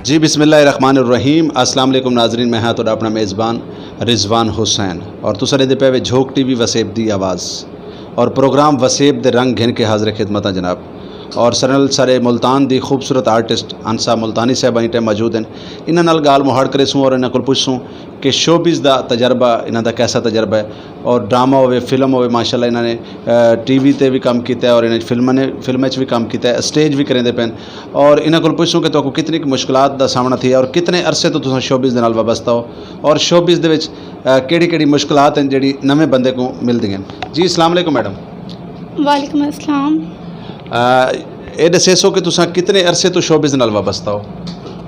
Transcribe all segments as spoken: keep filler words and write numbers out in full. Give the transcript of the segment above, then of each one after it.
جی، بسم اللہ الرحمن الرحیم۔ السلام علیکم ناظرین، میں ہاں تہاݙا اپݨا میزبان رضوان حسین اور تساں ݙیہدے پئے وے جھوک ٹی وی وسیب دی آواز اور پروگرام وسیب دے رنگ گھن کے حاضر خدمت ہاں جناب۔ اور ساݙے نال سارے ملتان دی خوبصورت آرٹسٹ انسا ملتانی صاحبہ ایں ٹائم موجود ہن۔ انہاں نال ڳالھ مہاڑ کریسوں اور انہاں کول پچھسوں کہ شوبز دا تجربہ انہاں دا کیسا تجربہ ہے، اور ڈرامہ ہووے، فلم ہووے، ماشاءاللہ انہاں نے ٹی وی تے وی کم کیتا ہے اور انہاں فلماں نے فلماں اچ وی کم کیتا ہے، اسٹیج وی کریندے پئن۔ اور انہاں کول پچھسوں کہ تہاکوں کتنی کُ مشکلات دا سامݨا تھیا اور کتنے عرصے توں تساں شوبز دے نال وابستہ ہو، اور شوبز دے وچ کیڑھی کیڑھی مشکلات ہن جیڑھی نویں بندے کوں ملدیاں ہن؟ جی، السلام علیکم میڈم۔ وعلیکم السلام۔ اے ݙسیسو کہ تساں کتنے عرصے توں شوبز نال وابستہ ہو؟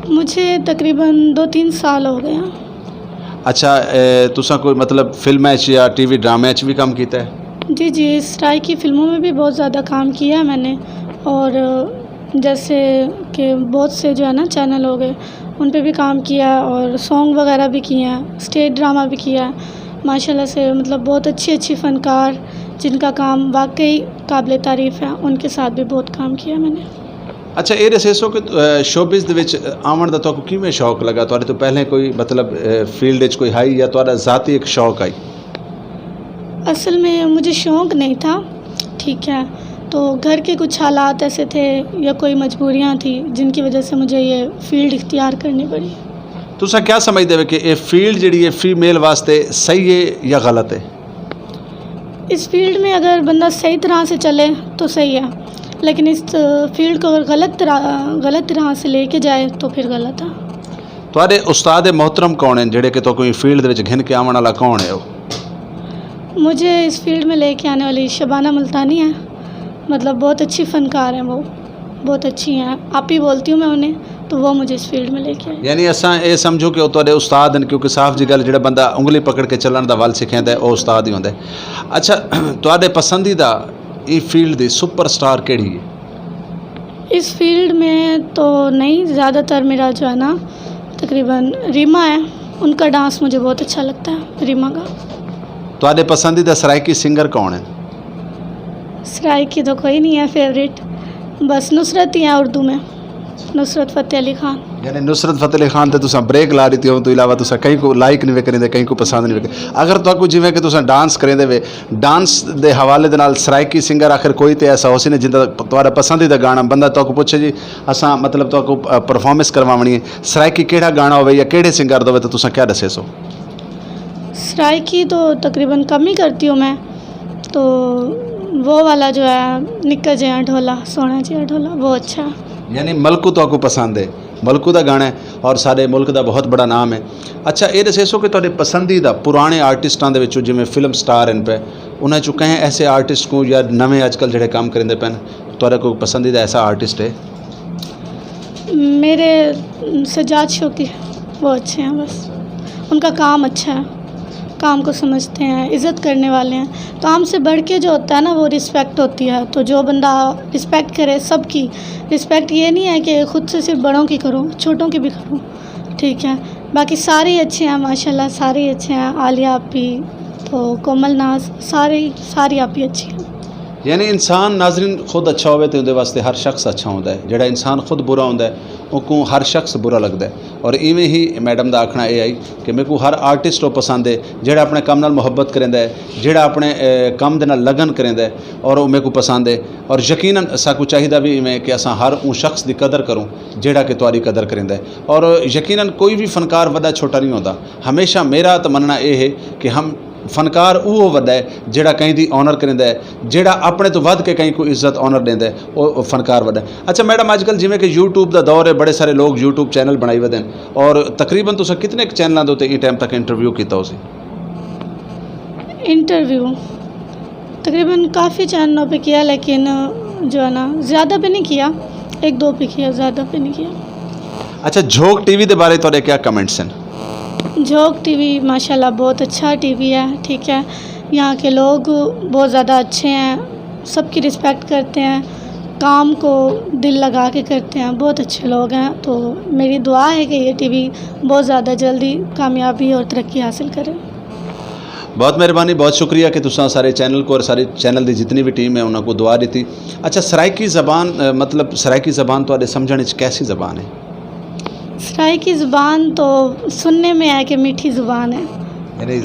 مجھے تقریباً دو تین سال ہو گئے ہیں۔ اچھا، اے، تساں کوئی مطلب فلمیں اچ یا ٹی وی ڈرامے اچ وی کم کیتا ہے؟ جی جی، سرائیکی فلموں میں بھی بہت زیادہ کام کیا ہے میں نے، اور جیسے کہ بہت سے جو ہے نا چینل ہو گئے، ان پہ بھی کام کیا ہے اور سانگ وغیرہ بھی کیے ہیں، اسٹیج ڈرامہ بھی کیا ہے۔ ماشاءاللہ سے مطلب بہت اچھی اچھی فنکار جن کا کام واقعی قابل تعریف ہے، ان کے ساتھ بھی بہت کام کیا ہے میں نے۔ اچھا، اے ݙسیسو کہ شوبز دے وچ آوݨ دا تہاکوں کیویں شوق لڳا؟ تہاݙے توں پہلے کوئی مطلب فیلڈ اچ کوئی ہئی یا تہاݙا ذاتی ہک شوق ہئی؟ اصل میں مجھے شوق نہیں تھا، ٹھیک ہے، تو گھر کے کچھ حالات ایسے تھے یا کوئی مجبوریاں تھیں جن کی وجہ سے مجھے یہ فیلڈ اختیار کرنی پڑی۔ تساں کیا سمجھدے ہو کہ اے فیلڈ جیڑھی ہے فیمیل واسطے صحیح ہے یا غلط ہے؟ اس فیلڈ میں اگر بندہ صحیح طرح سے چلے تو صحیح ہے، لیکن اس فیلڈ کو اگر غلط طرح غلط طرح سے لے کے جائے تو پھر غلط ہے۔ تہاݙے استاد محترم کون ہیں جیڑھے کہ تہاکوں ایں فیلڈ دے وچ گھن کے آوݨ والا کون ہے او؟ مجھے اس فیلڈ میں لے کے آنے والی شبانہ ملتانی ہیں، مطلب بہت اچھی فنکار ہیں وہ، بہت اچھی ہیں، آپ ہی بولتی ہوں میں انہیں، تو وہ مجھے اس فیلڈ میں لے کے آئے۔ یعنی اساں اے سمجھوں کہ او تہاݙے استاد ہن، کیونکہ صاف جی ڳالھ، جیڑھا بندہ انگلی پکڑ کے چلݨ دا ول سکھیندا ہے او استاد ہی ہوندا ہے۔ اچھا، تہاݙے پسندیدہ ایں فیلڈ دی سپر سٹار کیڑھی ہے؟ اس فیلڈ میں تو نہیں، زیادہ تر میرا جو ہے نا تقریباً ریما ہے، ان کا ڈانس مجھے بہت اچھا لگتا ہے، ریما کا۔ تہاݙے پسندیدہ سرائیکی سنگر کون ہیں؟ سرائیکی تو کوئی نہیں ہے فیوریٹ، بس نصرت ہی ہیں اردو میں، نصرت فتح علی خان۔ یعنی نصرت فتح علی خان تے تساں بریک لا ݙتی، اوں توں علاوہ تساں کہیں کوں لائک نہیں وے کریندے، کہیں کوں پسند نہیں وے کریندے۔ اگر تہاکوں جیویں کہ تساں ڈانس کریندے وے، ڈانس دے حوالے دے نال سرائیکی سنگر آخر کوئی تے ایسا ہوسی نا جیندا تہاݙا پسندیدہ گانا، بندہ تہاکوں پچھے جی اساں مطلب تہاکوں پرفارمنس کرواوݨی ہے، سرائیکی کیڑھا گانا ہووے یا کیڑھے سنگر دا ہووے تاں تساں کیا ݙسیسو؟ سرائیکی تو تقریباً کم ہی کرتی ہوں میں، تو وہ والا جو ہے نکا جیہاں ڈھولا، سوہݨا جیہاں ڈھولا، وہ اچھا ہے۔ یعنی ملکو تہاکوں پسند ہے؟ ملکو دا گانا ہے اور ساݙے ملک دا بہت بڑا نام ہے۔ اچھا، اے ݙسیسو کہ تہاݙے پسندیدہ پراݨے آرٹسٹاں دے وچوں جیویں فلم سٹار ہن پئے، انہاں چوں کہیں ایسے آرٹسٹ کوں یا نویں اڄ کل جیڑھے کم کریندے پئن، تہاݙا کوئی پسندیدہ ایسا آرٹسٹ ہے؟ میرے سجاد شوقی، وہ اچھے ہیں، بس ان کا کام اچھا ہے، کام کو سمجھتے ہیں، عزت کرنے والے ہیں۔ کام سے بڑھ کے جو ہوتا ہے نا، وہ رسپیکٹ ہوتی ہے۔ تو جو بندہ رسپیکٹ کرے، سب کی رسپیکٹ، یہ نہیں ہے کہ خود سے صرف بڑوں کی کرو، چھوٹوں کی بھی کرو، ٹھیک ہے۔ باقی سارے ہی اچھے ہیں ماشاءاللہ، سارے ہی اچھے ہیں، عالیہ آپی، تو کومل ناز، سارے ہی، ساری آپی اچھی ہیں۔ یعنی انسان ناظرین خود اچھا ہووے تے اوندے واسطے ہر شخص اچھا ہوندا ہے، جیڑھا انسان خود برا ہوندا ہے اوکوں ہر شخص برا لڳدا ہے۔ اور ایویں ہی میڈم دا آکھݨا اے ہئی کہ میکوں ہر آرٹسٹ او پسند ہے جیڑھا اپݨے کم نال محبت کریندا ہے، جیڑھا اپݨے کم دے نال لگن کریندا ہے، اور او میکوں پسند ہے۔ اور یقیناً ساکوں چاہیدا وی ایویں کہ اساں ہر اوں شخص دی قدر کروں جیڑھا کہ تہاݙی قدر کریندا ہے۔ اور یقیناً کوئی وی فنکار وݙا چھوٹا نہیں ہوندا، ہمیشہ میرا تاں منݨا اے ہے کہ ہم فنکار اوہو وݙا ہے جیڑھا کہیں دی آنر کریندا ہے، جیڑھا اپݨے توں ودھ کے کہیں کوں عزت آنر ݙیندا ہے، او فنکار وݙا ہے۔ اچھا میڈم، اڄ کل جیویں کہ یوٹیوب دا دور ہے، بڑے سارے لوگ یوٹیوب چینل بݨائی ودن، اور تقریباً تساں کتنے چینلاں دے اتے ایں ٹائم تک انٹرویو کیتا ہوسی؟ انٹرویو تقریباً کافی چینلوں پہ کیا، لیکن جو ہے نا زیادہ پہ نہیں کیا، ایک دو پہ کیا، زیادہ پہ نہیں کیا۔ اچھا، جھوک ٹی وی دے بارے تہاݙے کیا کمنٹس ہیں؟ جھوک ٹی وی ماشاءاللہ بہت اچھا ٹی وی ہے، ٹھیک ہے، یہاں کے لوگ بہت زیادہ اچھے ہیں، سب کی رسپیکٹ کرتے ہیں، کام کو دل لگا کے کرتے ہیں، بہت اچھے لوگ ہیں۔ تو میری دعا ہے کہ یہ ٹی وی بہت زیادہ جلدی کامیابی اور ترقی حاصل کرے۔ بہت مہربانی، بہت شکریہ کہ تساں سارے چینل کو اور سارے چینل دی جتنی بھی ٹیم ہے انہاں کو دعا ݙتی۔ اچھا، سرائیکی زبان مطلب سرائیکی زبان تہاݙے سمجھݨ وچ کیسی زبان ہے؟ سرائیکی زبان تو سننے میں ہے کہ میٹھی زبان ہے۔ یعنی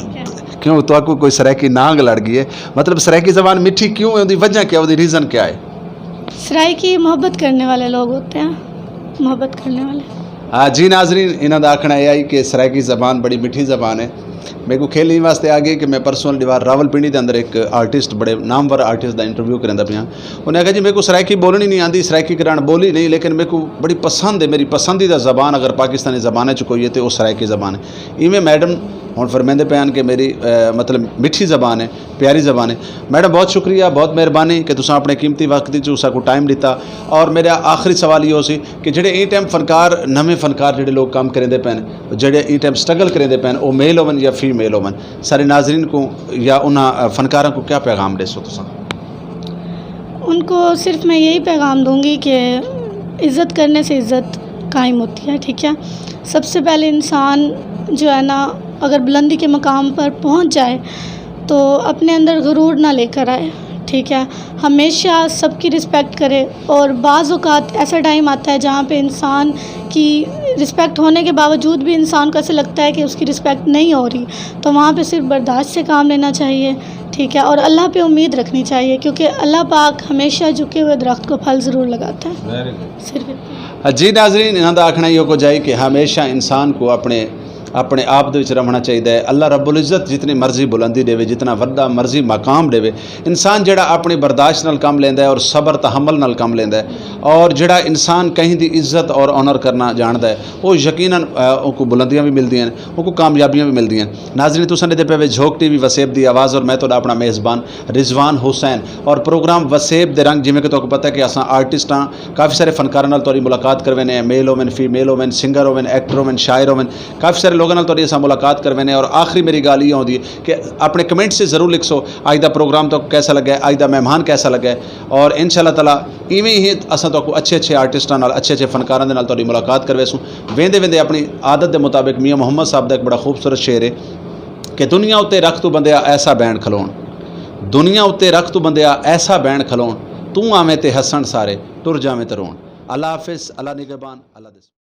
کیوں تہاکوں کوئی سرائیکی نانگ لڑ گئی ہے؟ مطلب سرائیکی زبان مٹھی کیوں ہے؟ اوندی وجہ کیا؟ اوندی ریزن کیا ہے؟ سرائیکی محبت کرنے والے لوگ ہوتے ہیں، محبت کرنے والے۔ ہاں جی ناظرین، انہاں دا آکھݨا اے آئی کہ سرائیکی زبان بڑی مٹھی زبان ہے۔ میکوں کھیل ایں واسطے آ گئی کہ میں پرسوں ڈیوار راولپنڈی دے اندر ایک آرٹسٹ، بڑے نامور آرٹسٹ دا انٹرویو کریندا پیاں۔ انہیں آکھیا جی میکوں سرائیکی بولݨی نہیں آندی، سرائیکی کراݨ بولی نہیں، لیکن میکوں بڑی پسند ہے، میری پسندیدہ زبان اگر پاکستانی زبانیں چ کوئی ہے تے او سرائیکی زبان ہے۔ ایویں میڈم ہݨ فرمیندے پئے ہن کہ میری، اے، مطلب مٹھی زبان ہے، پیاری زبان ہے۔ میڈم بہت شکریہ، بہت مہربانی کہ تساں اپݨے قیمتی وقت دی چوں ساکوں ٹائم ݙتا۔ اور میرا آخری سوال ایہو سی کہ جڑے ایں ٹائم فنکار، نویں فنکار جڑے لوگ کم کریندے پئن، جڑے ایں ٹائم سٹرگل کریندے پئن، او میل ہوون یا فیمیل ہوون، سارے ناظرین کوں یا انہاں، آ، فنکاراں کوں کیا پیغام ݙیسو تساں؟ ان کو صرف میں یہی پیغام دوں گی کہ عزت کرنے سے عزت قائم ہوتی ہے، ٹھیک ہے؟ سب سے پہلے انسان جو ہے نا، اگر بلندی کے مقام پر پہنچ جائے تو اپنے اندر غرور نہ لے کر آئے، ٹھیک ہے؟ ہمیشہ سب کی رسپیکٹ کرے۔ اور بعض اوقات ایسا ٹائم آتا ہے جہاں پہ انسان کی رسپیکٹ ہونے کے باوجود بھی انسان کو ایسا لگتا ہے کہ اس کی رسپیکٹ نہیں ہو رہی، تو وہاں پہ صرف برداشت سے کام لینا چاہیے، ٹھیک ہے؟ اور اللہ پہ امید رکھنی چاہیے، کیونکہ اللہ پاک ہمیشہ جھکے ہوئے درخت کو پھل ضرور لگاتا ہے۔ صرف اتنا۔ جی ناظرین، انہاں دا آکھݨا ایہو کجھ ہے کہ ہمیشہ انسان کوں اپݨے، اپݨے آپ دے وچ رہݨا چاہیدا ہے۔ اللہ رب العزت جتنی مرضی بلندی ݙیوے، جتنا وݙا مرضی مقام ݙیوے، انسان جڑا اپݨی برداشت نال کم لیندا ہے اور صبر تحمل نال کم لیندا ہے، اور جڑا انسان کہیں دی عزت اور آنر کرݨا ڄاݨدا ہے، او یقیناً، آ، اونکوں بلندیاں وی ملدیاں ہن، اونکوں کامیابیاں وی ملدیاں ہن۔ ناظرین، تساں ݙیہدے پئے وے جھوک ٹی وی وسیب دی آواز، اور میں تہاݙا اپݨا میزبان رضوان حسین۔ اور پروگرام وسیب دے رنگ، جیویں کہ تہاکوں پتہ ہے کہ اساں آرٹسٹاں، کافی سارے فنکاراں نال تہاݙی ملاقات کرویندے ہیں، میل ہوون، فیمیل ہوون، سنگر ہوون، ایکٹر ہوون، شاعر ہوون، کافی سارے لوگاں نال تہاݙی اساں ملاقات کرویندے ہیں۔ اور آخری میری ڳالھ ایہ ہوندی ہے کہ اپݨے کمنٹ سے ضرور لکھسو، اڄ دا پروگرام تہاکوں کیسا لڳا ہے، اڄ دا مہمان کیسا لڳا ہے۔ اور انشاءاللہ تعالیٰ ایویں ہی اساں تہاکوں اچھے اچھے آرٹسٹاں نال، اچھے اچھے فنکاراں دے نال تہاݙی ملاقات کرویسوں۔ ویندے ویندے اپݨی عادت دے مطابق میاں محمد صاحب دا ایک بڑا خوبصورت شعر ہے کہ دنیا اتے رکھ توں بندیا ایسا بینڈ کھلوݨ، دنیا اتے رکھ توں بندیا ایسا بینڈ کھلوݨ، توں آویں تے ہسݨ سارے، ٹر جاویں تے روݨ۔ اللہ حافظ، اللہ نگہبان، اللہ دے